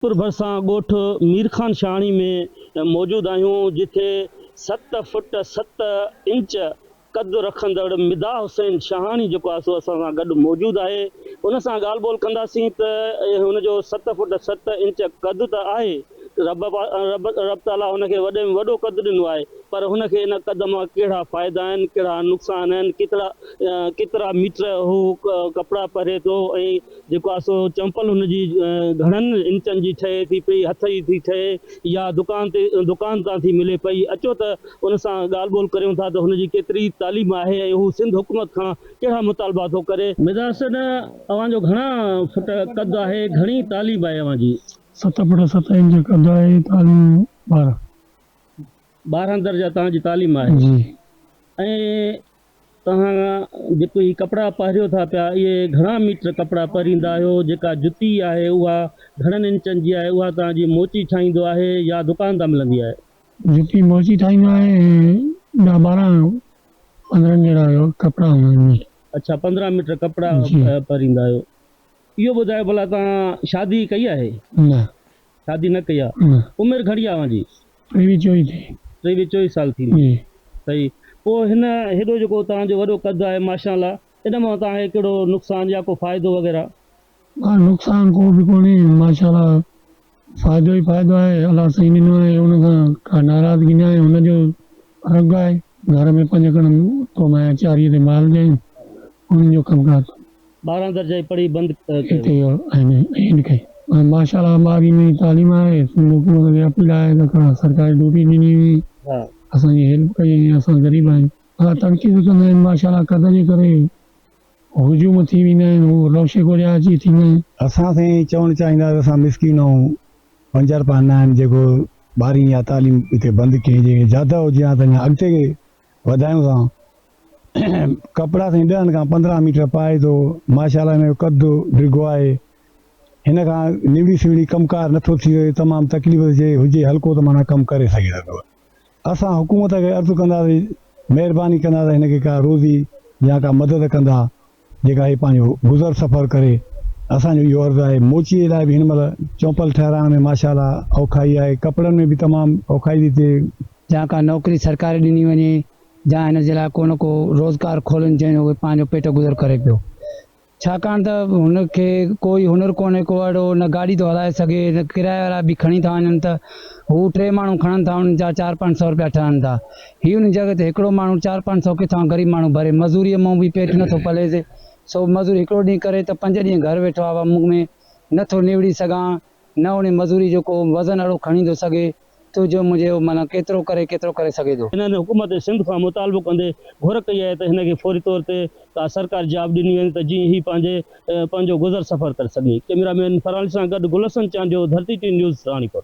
پور ڀرسان ڳوٺ مير خان شاهاڻي ۾ موجود آهيون جتي ست فٽ ست انچ قد رکندڙ مداح حسين شاهاڻي جيڪو آهي سو اسان سان گڏ موجود آهي ان سان ڳالهه ٻولهه ڪنداسين ته هن جو ست فٽ ست انچ قد ته آهي رب رب رب تعاليٰ هن کي وڏي ۾ وڏو قد ڏنو آهي پر هن کي ان قد مان ڪهڙا فائدا آهن ڪهڙا نقصان آهن ڪيترا ڪيترا ميٽر هو ڪپڙا پهري ٿو ۽ جيڪو آهي سو چمپل هن جي گهڻن انچن جي ٺهي ٿي پئي، هٿ جي ٿي ٺهي يا دڪان تي دڪان تان ٿي ملي پئي. اچو ته ان سان ڳالهه ٻولهه ڪريون ٿا ته هن جي ڪيتري تعليم آهي ۽ هو سنڌ حڪومت کان ڪهڙا مطالبا ٿو ڪري. مرزا حسين، اوهان جو گهڻا فٽ قد آهي، گهڻي تعليم آهي اوهان جي؟ ست فٽ ست انچ قد آهي، تعليم 12. 12 درجا توهان جي تعليم آهي. جي. ۽ توهان جيڪو هي ڪپڙا پهريو ٿا پيا اهي گهڻا ميٽر ڪپڙا پهريندا آهيو جيڪا جتي آهي اها گهڻن انچن جي آهي اها توهان جي موچي ٺاهيندو آهي يا دڪان تان ملندي آهي. جتي موچي ٺاهيندو آهي ۽ ڏهه 12 15 جهڙا ڪپڙا هوندا آهن ميٽر. اڇا 15 ميٽر ڪپڙا پهريندا آهيو اهو ٻڌايو ڀلا توهان شادي ڪئي آهي؟ نه. شادي نه ڪئي آهي نه. عمر گهڻي آهي اوهان جي؟ ٽيويهه چوويهه ٿي. ٽيويهه چوويهه سال ٿيندي. جي. صحيح پوء هن هيڏو جيڪو توهان جو وڏو قد آهي ماشاء الله ان مان توهان کي ڪهڙو نقصان يا ڪو فائدو وغيره؟ نه نقصان ڪو به ڪونهي ماشاء الله فائدو ئي فائدو آهي الله سائين ڏنو آهي ان کان ڪا ناراضگي نه آهي هن جو رڳ آهي گهر ۾ پنج کن تو مايا چاريء تي مال ڏين انهن جو ڪم ڪار. 12 درجا ئي پڙهي بند ڪيو. هتي آهن ۽ ڪئي. ماشاء الله ٻارهين ۾ تعليم آهي سنڌ حڪومت کي اپيل آهي ته ڪا سرڪاري ڊيوٽي ڏني وڃي اسان جي هيلپ ڪئي وڃي اسان غريب آهيون. ها تنقيد ڪندا آهن ماشاء الله قد جي ڪري هجوم ٿي ويندا آهن هو روشي گوليا اچي ٿيندا آهن. اسان سائين چوڻ چاهيندا ته اسان مسڪين آهيون پنج رپيا نه آهن جيڪو ٻارهين يا تعليم هتي بند ڪئي جي زياده هجي ها ته اڃا اڳتي وڌايون ٿا ڪپڙا سائين ڏهن کان 15 ميٽر پائي ٿو ماشاء الله هن جو قد ڊگهو آهي هن کان نوڙي سوڙي ڪم ڪار نٿو ٿي سگهي تمام تڪليف جي هجي هلڪو ته معنيٰ ڪم ڪري سگهي ٿو پيو اسان حڪومت کي عرض ڪنداسين مهرباني ڪندا ته هن کي ڪا روزي يا ڪا مدد ڪندا جيڪا هي پنهنجو گذر سفر ڪري اسان جو اهو عرض آهي موچي جي لاء به هن مهل چونپل ٺهرائڻ ۾ ماشاء الله اوکائي آهي ڪپڙن ۾ به تمام اوکائي ٿي ٿئي. جا ڪا نوڪري سرڪاري ڏني وڃي جا هن جي لاء ڪو نه ڪو روزگار کولين جنهن جو هو پنهنجو پيٽ گذر ڪري پيو. ڇاڪاڻ ته هن کي ڪوئي هنر ڪونهي ڪو اهڙو نه گاڏي ٿو هلائي سگهي نه ڪرايي وارا به کڻي ٿا وڃن ته هو ٽي ماڻهو کڻن ٿا انهن جا چار پنج سئو رپيا ٺهن ٿا هي ان جڳهه تي هڪڙو ماڻهو چار پنج سئو ڪٿان غريب ماڻهو ڀري مزوريء مان به پيٽ نٿو پليس سو مزوري هڪڙو ڏينهن ڪري ته پنج ڏينهن گهر ويٺو آ مون ۾ نٿو نوڙي سگهان نه ان مزوري جو ڪو وزن اهڙو کڻي ٿو سگهي تو جو منهنجي معنيٰ ڪيترو ڪري ڪيترو ڪري سگهي ٿو. هنن حڪومت سنڌ کان مطالبو ڪندي گهر ڪئي آهي ته هن کي فوري طور تي ڪا سرڪاري جاب ڏني وڃي ته جيئن هي پنهنجي پنهنجو گذر سفر ڪري سگهي. ڪئميرا مين فرحان علي سان گڏ Gul Hassan Chandio, Dharti T news, Ranipur.